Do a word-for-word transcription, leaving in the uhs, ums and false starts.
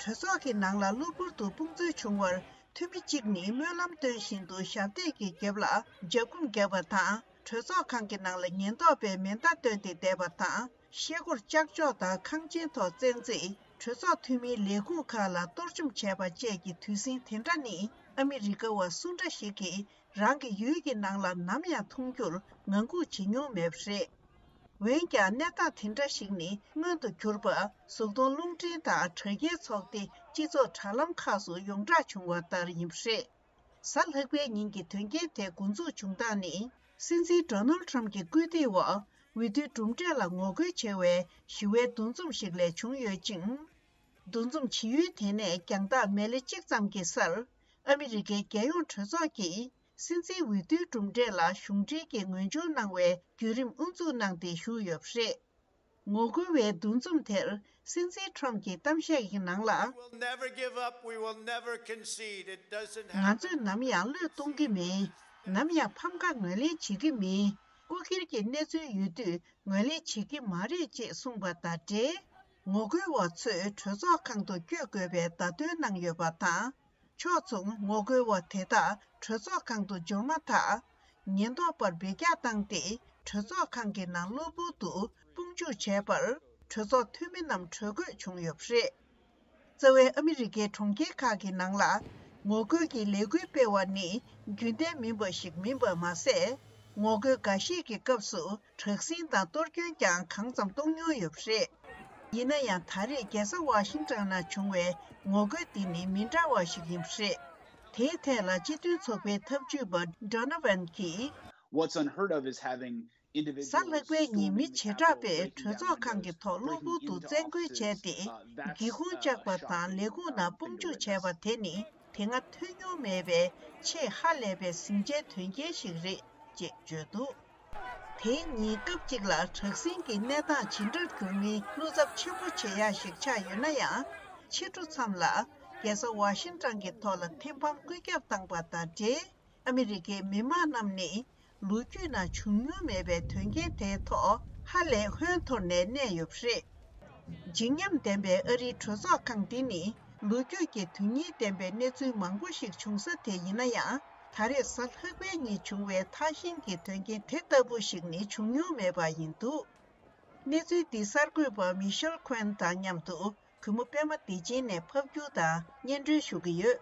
གྲོས་ཚོགས་ཀྱི་ནང་ལ་གློ་བུར་དུ་དཔུང་རྩོད་བྱུང་བར་འཐུས་མི་གཅིག་ནི་སྨོན་ལམ་སྟོན་བཞིན་དུ་ཞབས་སྟེགས་ཀྱི་རྒྱབ་ལ་འཇབ་རྒོལ་བརྒྱབ་པ་དང་། གྲོས་ཚོགས་ཁང་གི་ནང་ལ་ཉེན་རྟོག་པས་མེ་མདའ་བཏོན་ཏེ་བསྡད་པ་དང་། ཤེལ་སྒོར་ལྕགས་ཀྱོག་དང་ཁང་ཆེན་ཐོག་བཙན་འཛུལ། གྲོས་ཚོགས་འཐུས་མིའི་ལས་ཁུངས་ཁག་ལ་གཏོར་བཅོམ་བྱས་པ་བཅས་ཀྱི་དུས་ཟིང་དེ་འདྲ་ནི་ཨ་མི་རི་ཀ་བ་སུ་འདྲ་ཞིག་གིས་རང་གི་ཡུལ་གྱི་ནང་ལ་ནམ་ཡང་མཐོང་རྒྱུར་ངང་སྒུག་བྱེད་མྱོང་མེད་པ་རེད། འོན་ཀྱང་གནས་སྟངས་དེ་འདྲ་ཞིག་ནི་མངོན་དུ་གྱུར་པ། གཟུགས་མཐོང་རླུང་འཕྲིན་དང་དྲ་རྒྱའི་ཚོགས་སྡེ་སྤྱི་ཚོགས་དྲ་ལམ་ཁག་སུ་ཡོངས་གྲགས་བྱུང་བ་ལྟར་ཡིན་པ་རེད། གཟའ་ལྷག་པའི་ཉིན་གྱི་དོན་རྐྱེན་དེ་འགོ་འཛུགས་བྱུང་སྟངས་ནི། སྲིད་འཛིན་ཌོ་ནལ་ཊམ་གྱི་སྐུལ་འདེད་འོག་འོས་བསྡུའི་གྲུབ་འབྲས་ལ་ངོ་རྒོལ་བྱེད་པའི་ཞི་བའི་འདུ་འཛོམས་ཤིག་ལས་བྱུང་ཡོད་ཅིང་། འདུ་འཛོམས་བྱེད་ཡུལ་དེ་ནས་རྒྱང་ཐག་མེ་ལེ་གཅིག་ཙམ་གྱི་སར། ཨ་མི་རི་ཀའི་རྒྱལ་ཡོངས་གྲོས་ཚོགས་ཀྱིས་སྲིད་འཛིན་འོས་བསྡུའི་གྲུབ་འབྲས་ལ་གཞུང་འབྲེལ་གྱི་ངོས་སྦྱོར་གནང་བའི་བརྒྱུད་རིམ་དབུ་འཛུགས་གནང་སྟེ་བཞུགས་ཡོད་པ་རེད། ངོ་རྒོལ་བའི་འདུ་འཛོམས་དེར་སྲིད་འཛིན་ཊམ་གྱི་གཏམ་བཤད་ཀྱི་ནང་ལ། We'll never give up, we will never concede. It doesn't happen. ང་ཚོས་ནམ་ཡང་བློས་གཏོང་གི་མིན། ནམ་ཡང་ཕམ་ཁ་ངོས་ལེན་བྱེད་ཀྱི་མིན། སྐུ་སྒེར་གྱི་གནས་ཚུལ་ཡོད་དུས་ངོས་ལེན་བྱེད་ཀྱི་མ་རེད་ཅེས་གསུངས་པ་དང་འབྲེལ། ངོ་རྒོལ་བ་ཚོས་གྲོས་ཚོགས་ཁང་དུ་བསྐྱོད་དགོས་པའི་བརྡ་སྟོན་གནང་ཡོད་པ་དང་། ཕྱོགས་མཚུངས་ངོ་རྒོལ་བ་དེ་དག་གྲོས་ཚོགས་ཁང་དུ་འབྱོར་མ་ཐག་ཉེན་རྟོག་པར་འབུད་རྒྱག་བཏང་སྟེ། གྲོས་ཚོགས་ཁང་གི་ནང་གློ་བུར་དུ་དཔུང་འཇུག་བྱས་པར། གྲོས་ཚོགས་འཐུས་མི་རྣམས་ཁྲོ་དགོད་བྱུང་ཡོད་པ་རེད། རྩ་བའི་ཨ་མི་རི་ཀའི་གྲོང་ཁྱེར་ཁག་གི་ནང་ལ། ངོ་རྒོལ་གྱི་ལས་འགུལ་སྤེལ་བ་ནི་རྒྱུན་ལྡན་མིན་པ་ཞིག་མིན་པ་མ་ཟད། ངོ་རྒོལ་འགའ་ཤས་ཀྱི་སྐབས་སུ་དྲག་ཟིང་དང་གཏོར་སྐྱོན་ཀྱང་གང་འཚམ་གཏོང་མྱོང་ཡོད་པ་རེད། ཡིན་ན་ཡང་། ད་རེས་རྒྱལ་ས་ཝ་ཤིང་ཊོན་ནང་བྱུང་བའི་ངོ་རྒོལ་འདི་ནི་མི་འདྲ་བ་ཞིག་ཡིན་པ་རེད། དེའི་ཐད་ལ་སྤྱི་མཐུན་ཚོགས་པའི་ཐབས་ཇུས་པ་Donovan་གྱིས། What's unheard of is having individuals གཟའ་ལྷག་པའི་ཉིན་མི་བྱེ་བྲག་པས་གྲོས་ཚོགས་ཁང་གི་ཐོག་གློ་བུར་དུ་བཙན་རྒོལ་བྱས་ཏེ། སྒེའུ་ཁུང་བཅག་པ་དང་ལས་ཁུངས་ནང་དཔུང་འཇུག་བྱས་པ་དེ་ནི་དེ་སྔ་ཐོས་མྱོང་མེད་པའི་ཆེས་ཧ་ལས་པའི་ཟིང་ཆའི་དོན་རྐྱེན་ཞིག་རེད་ཅེས་བརྗོད་འདུག་དེའི་ཉིན་སྐབས་གཅིག་ལ་དྲག་ཟིང་གི་གནས་སྟངས་ཇི་འདྲར་གྱུར་མིན་བློ་འཚབ་ཆེན་པོ་བྱེད་ཡ་ཞིག་ཆགས་ཡོད་ན་ཡང་། ཕྱི་དྲོ་མཚམས་ལ་རྒྱལ་ས་ཝ་ཤིང་ཊོན་གྱི་ཐོག་ལ་ཐེམ་སྤམ་བཀོད་ཁྱབ་བཏང་པ་དང་འབྲེལ། ཨ་མི་རི་ཀའི་མི་མང་རྣམས་ནི་ལོ་རྒྱུས་ནང་བྱུང་མྱོང་མེད་པའི་དོན་རྐྱེན་དེའི་ཐོག་ཧ་ལས་ཧོན་འཐོར་ནས་གནས་ཡོད་པ་རེད། བརྗིད་ཉམས་ལྡན་པའི་ཨ་རིའི་གྲོས་ཚོགས་ཁང་འདི་ནི་ལོ་རྒྱུས་ཀྱི་དོན་སྙིང་ལྡན་པའི་གནས་ཚུལ་མང་པོ་ཞིག་བྱུང་ས་དེ་ཡིན་ན་ཡང་། ད་རེས་གཟའ་ལྷག་པའི་ཉིན་བྱུང་བའི་ཐག་ཞིང་གི་དོན་རྐྱེན་དེ་ལྟ་བུ་ཞིག་ནི་བྱུང་མྱོང་མེད་པ་ཡིན་འདུག་གནས་ཚུལ་འདི་གསར་འགོད་པ་མི་ཤེལ་ཁོན་དང་མཉམ་དུ་གུས་མོ་པད་མ་བདེ་ཆེན་ནས་ཕབ་སྒྱུར་དང་སྙན་སྒྲོན་ཞུ་གི་ཡོད།